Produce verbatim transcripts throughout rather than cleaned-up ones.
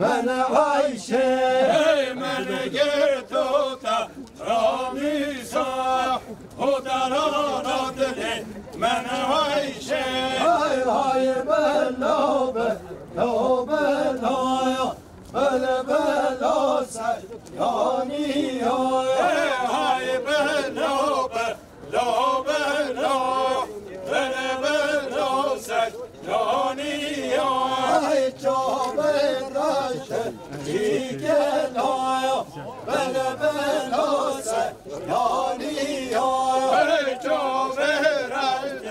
من عیشێ من گرتۆتە ڕامیسا، هۆدەرانە دلێ من عیشێ. های های بلا بلا بلایا، بلا بلا سیرانیا. های بلا بلا بلا، بلا بلا سیرانیا. های چاوێ ڕەش چیکەلایا، بلا بلا سیرانیا. های چاوێ ڕەش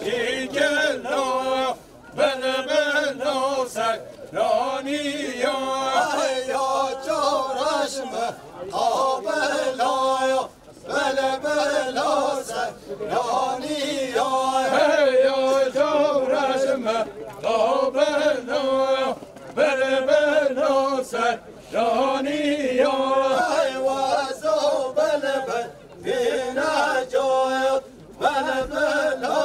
چیکەلایا، بلا بلا سیرانیا. های یا چاو ڕەش مە قابلایا، بلا بلا سیرانیا. های یا چاو ڕەش مە قابلایا، بلا بلا سیرانیا. های وازو بلا بلا وینا جویا، بلا بلا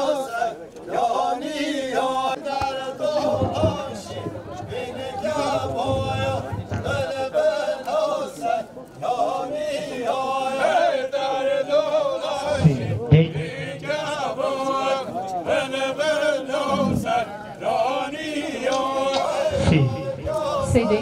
سیرانیا. دەردۆ ئاشی بینگا بۆیا، بلا بلا سیرانیا. های دەردۆ ئاشی بینگا بۆیا، بلا بلا سیرانیا. سیدی.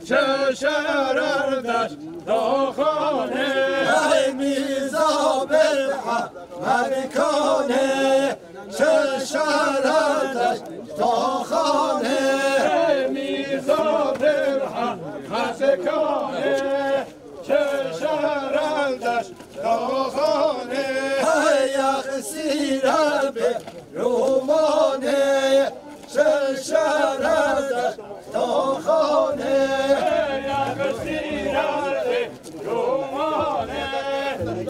Çeşerer deş daxane. Hey mîza berha merkane, çeşerer deş daxane. Hey mîza berha merkane, çeşerer deş daxane. Hey yaxsîra be romane, çeşerer deş daxane. Hey yaxsîra be romane,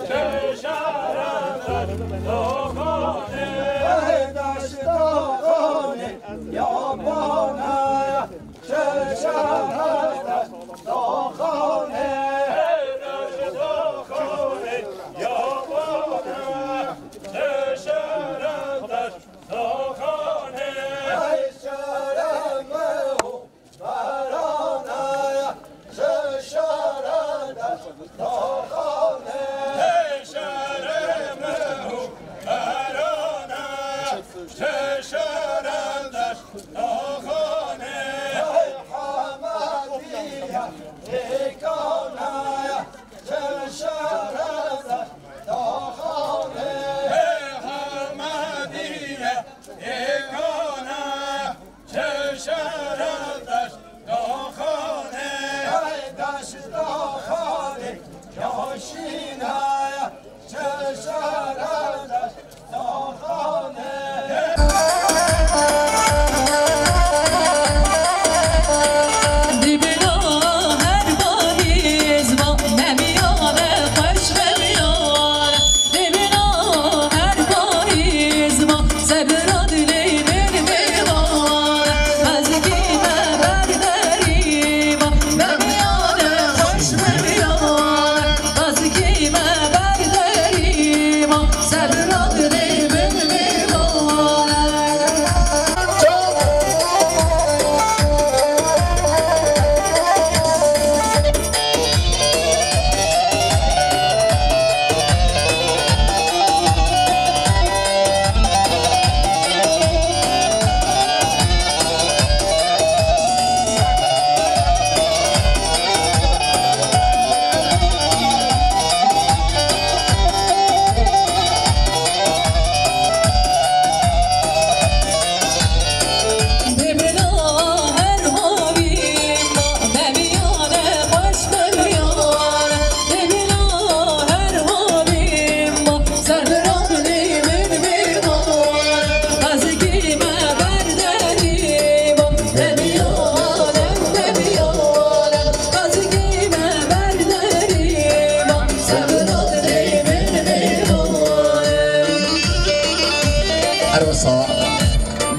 çeşerer deş daxane. Hey deş daxane, yabane, çeşerer deş daxane. Hey deş daxane, yabane, çeşerer deş daxane. Hey şereme û berane, çeşerer deş daxane. Hey şereme û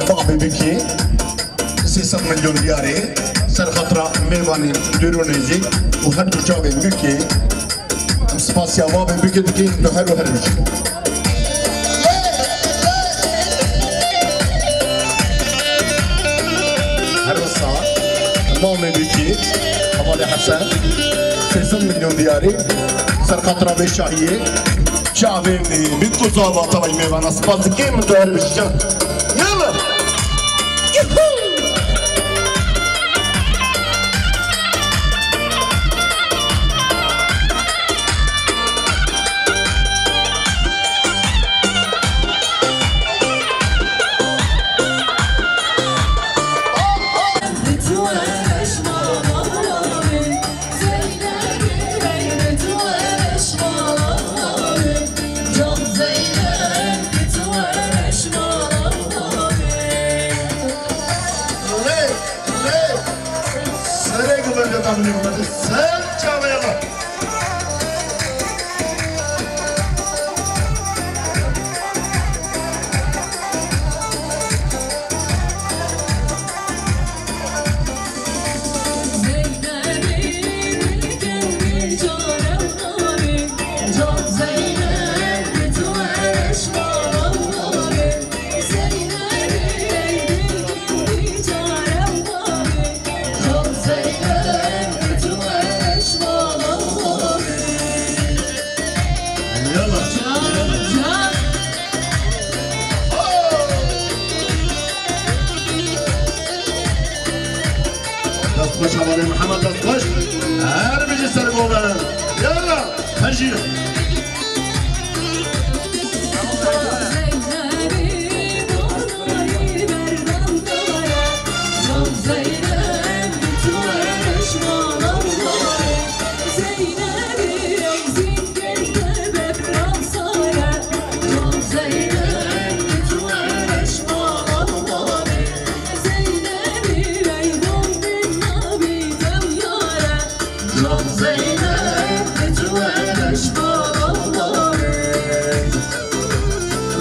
Bavê Bikê, sê sed milyon diyarê, ser xatira mêvanên dûr û nêzîk û her du çavên Bikê. Em spasiya bavê Bikê dikin, tu her û her bijî. Her wisa mamê Bikê, hevalê Hesen, sê sed milyon diyarê, ser xatira vê şahiyê. Çavê min, Biko Zava, tavayî mêvana, spas dikim, tu her bijî can. Yalla! Yuhu! Lê, lê, serê guberde tamîne guberde, ser çavê yala. Yalla. Destxweş, hevalê Mihemed, destxweş. Her bijî ser goven. Yalla. Her jî.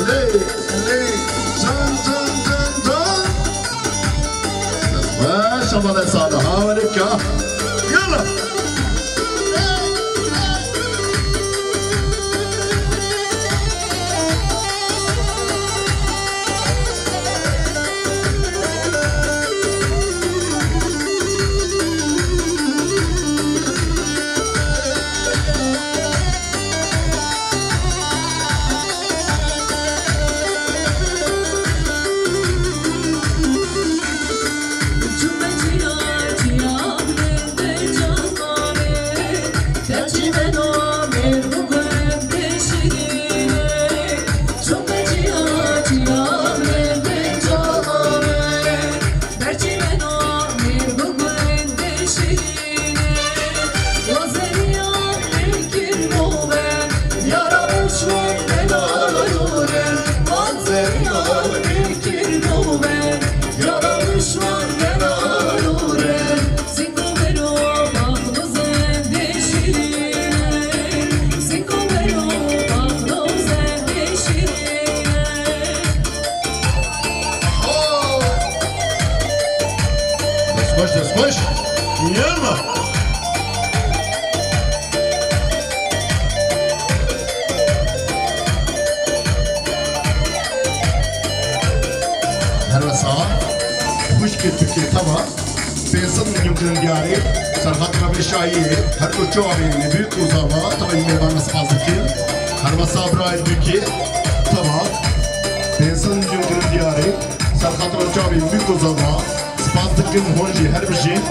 Lê, lê, can, can, can, can. Ve şamale sade, harika. Yalla. Destxweş, destxweş. Yalla. Her wesa xwişkê Tirkê teva pênc sed milyon kirin diyarê, ser xatira vê şahiyê, her du çavên Biko Zava, teva yî mêvan spas dikin. Her wesa birayê Tirkê teva pênc sed milyon kirin diyarê, ser xatira çavên Biko Zava, spas dikin, hûn jî her bijîn.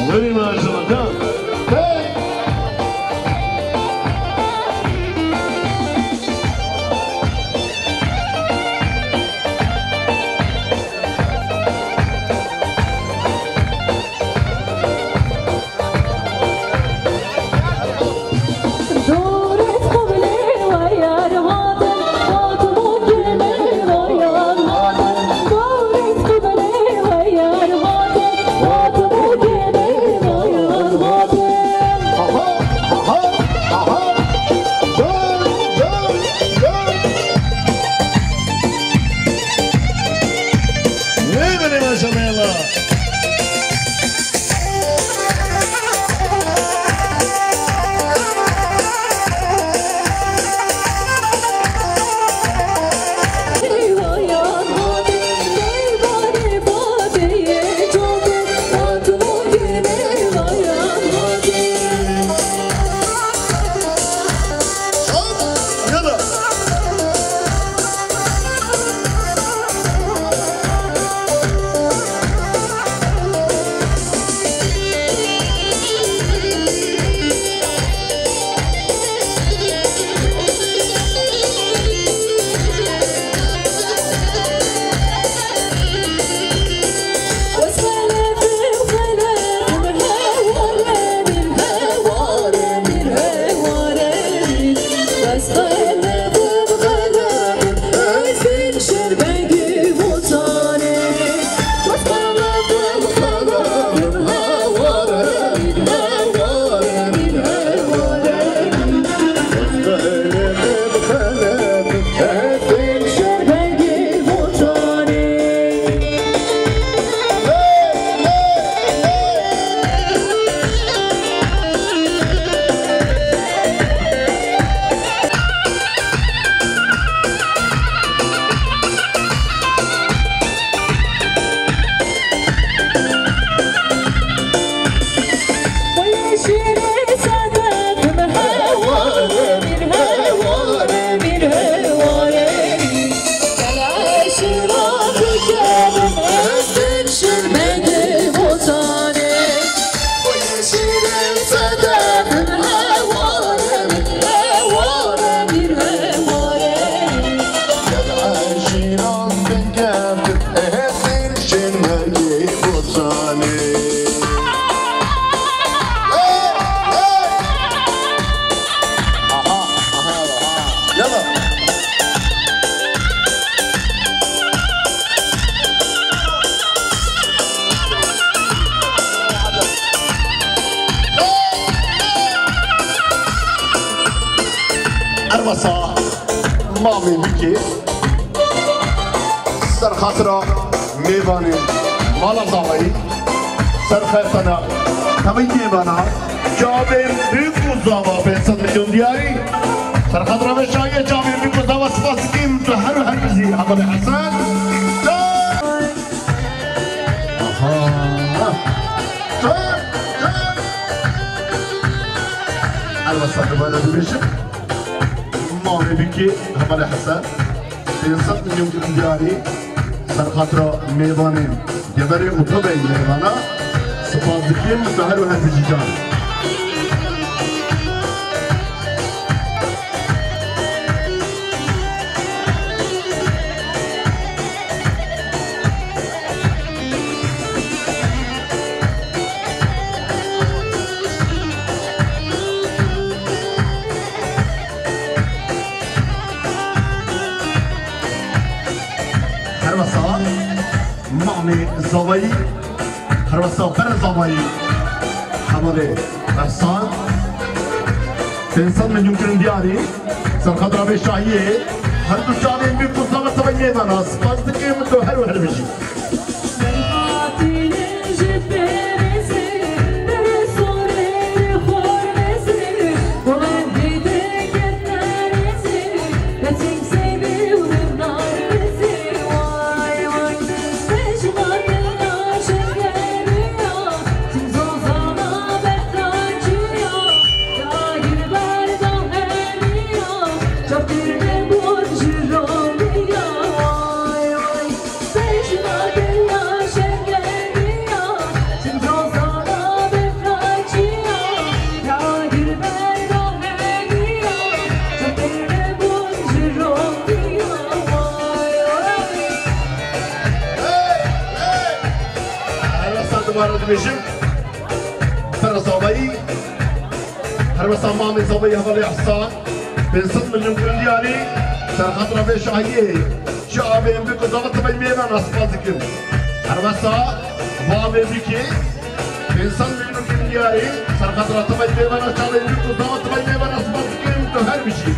Weri mercimaka. Hey! Ermasa mamê bikê. Ser xatira mêvanên mala zavayî, ser xatira tevî mêvana, çavên bûk û zava pênc sed milyon diyarî, ser xatira vê şahiyê çavên bûk û zava spas dikim tu her û her bizî Hevalê Hesen. Aha. Çar, çar. Helwesta dubare dibêjim. Mamê bikê Hevalê Hesen. Pênc sed milyon kirin diyarî ser xatira mêvanên deverê û teveyê mêvana. Spas dikim, tu her û her bijî can. Helwesta mamê zavayî, helwesta berê zavayî, Hevalê Ehsan, pênc sed milyon kirin diyarî, ser xatira vê şahiyê, her du çavên bûk û zava tevî mêvana, spas dikim tu her û her bijî. Helwesta dubare dibêjim. Pere zavayî. Helwesta mamê zavayî Hevalê Ehsan. Pênc sed milyon kirin diyarî. Ser xatira vê şahiyê. Çavên bûk û zava tevî mêvana spas dikim. Helwesta mamê bikê. Pênc sed milyon kirin diyarî. Ser xatira tevî mêvana çavên bûk û zava tevî mêvana spas dikim. Tu her bijî.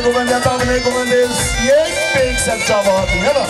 Govendê, tavê govendê yek pêk ser çava hatin, yala.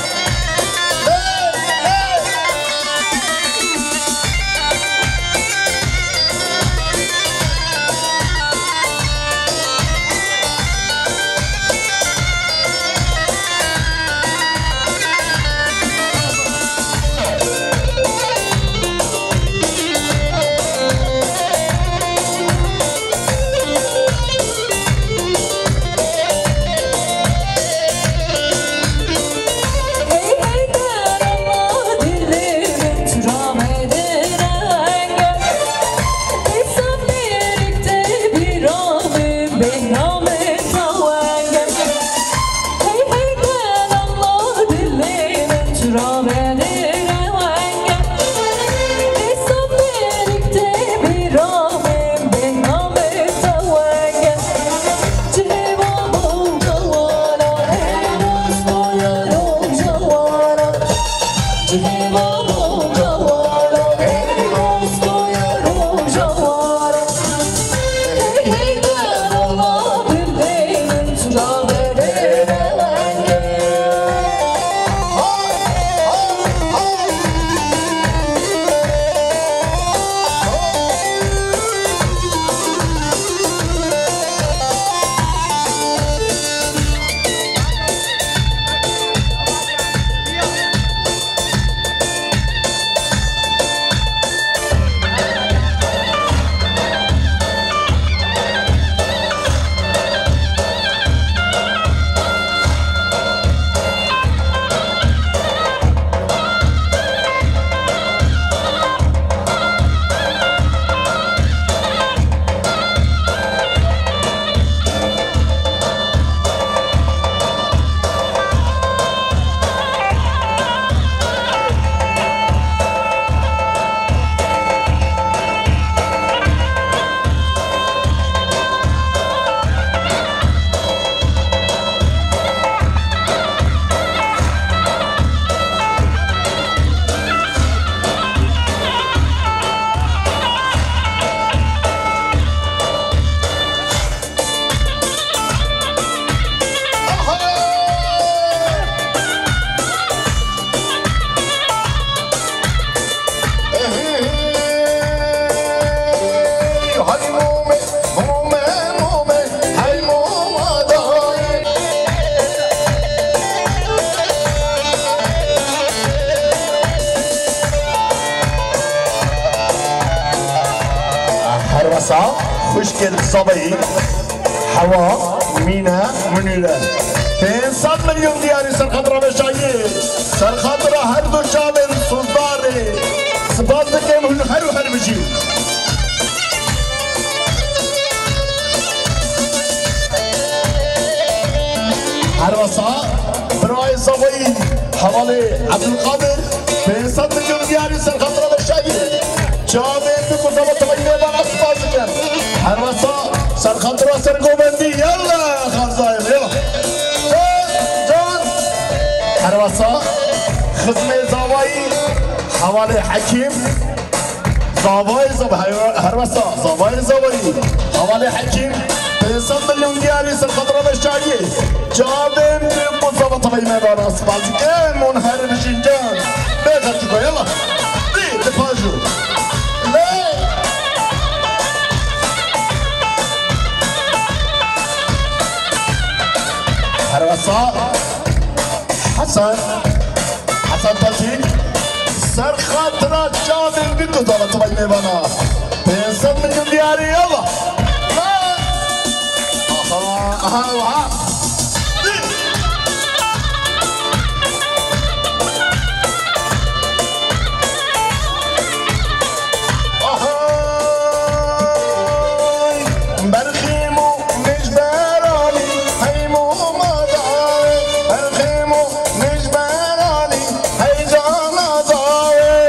Herwesa xwişkên Zavayî, Hewa, Mîne, Munîre. Pênc sed milyon diyarî ser xatira Beşayiyê, ser xatira her du çavên Sozdarê. Spas dikim hûn her û her bijîn. Herwesa birayê Zavayî, hevalê Ebdulkadir, pênc sed milyon diyarî ser xatira Beşayiyê. Çavên bi ku zava tevayî mêvana spas dikim. Herwesa ser xatira Sergovendî, yalla xarzayê, yalla. Can, can. Herwesa xizmê Zavayî, hevalê Hekîm. Zavayê Zav-, her-, herwesa, zavayê Zavayî. Hevalê Hekîm, pênc sed milyon diyarî ser xatira Beşayiyê. Çavên bi ku zava tevayî mêvana spas dikim, hûn her bijîn can. Bê xerçûka, yalla. Dî, di pajo. Lê. Herwesa. Hesen. Hesen Paşî. Ser xatira çavên bi ku zava tevayî mêvana. Pênc sed milyon diyarî, yalla. Aha, aha, aha. Ahay, berxîm û mêjberanî, hey mûma dawê, berxîm û mêjberanî, hey cana dawê.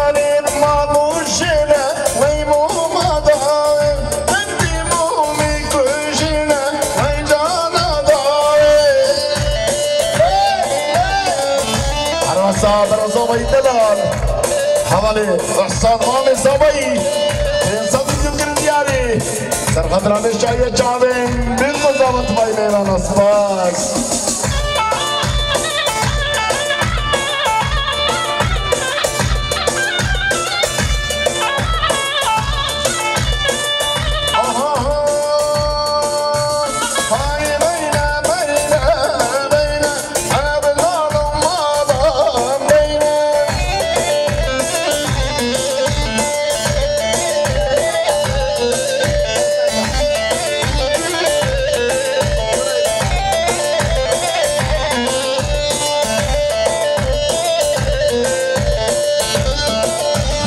Alê mamûşêne, wey mûma dawê, dengî mûmî kujîne, wey cana dawê. Herwesa Berozo Wey Delal, hevalê Ihsan Mamê Zabayî, pênc sed milyon kirin diyarî. Serxatira Meşayiye çavên bin ku zavat vay mêrana spas. Aha, aha. Hay beyne, beyne, beyne.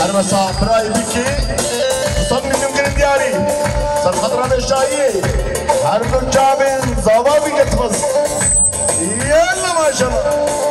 Hermesa birayê bikê, sed milyon kirin diyarî. Serxatira Meşayiyê, her du çavên zava bike tifiz. Yalla maşallah.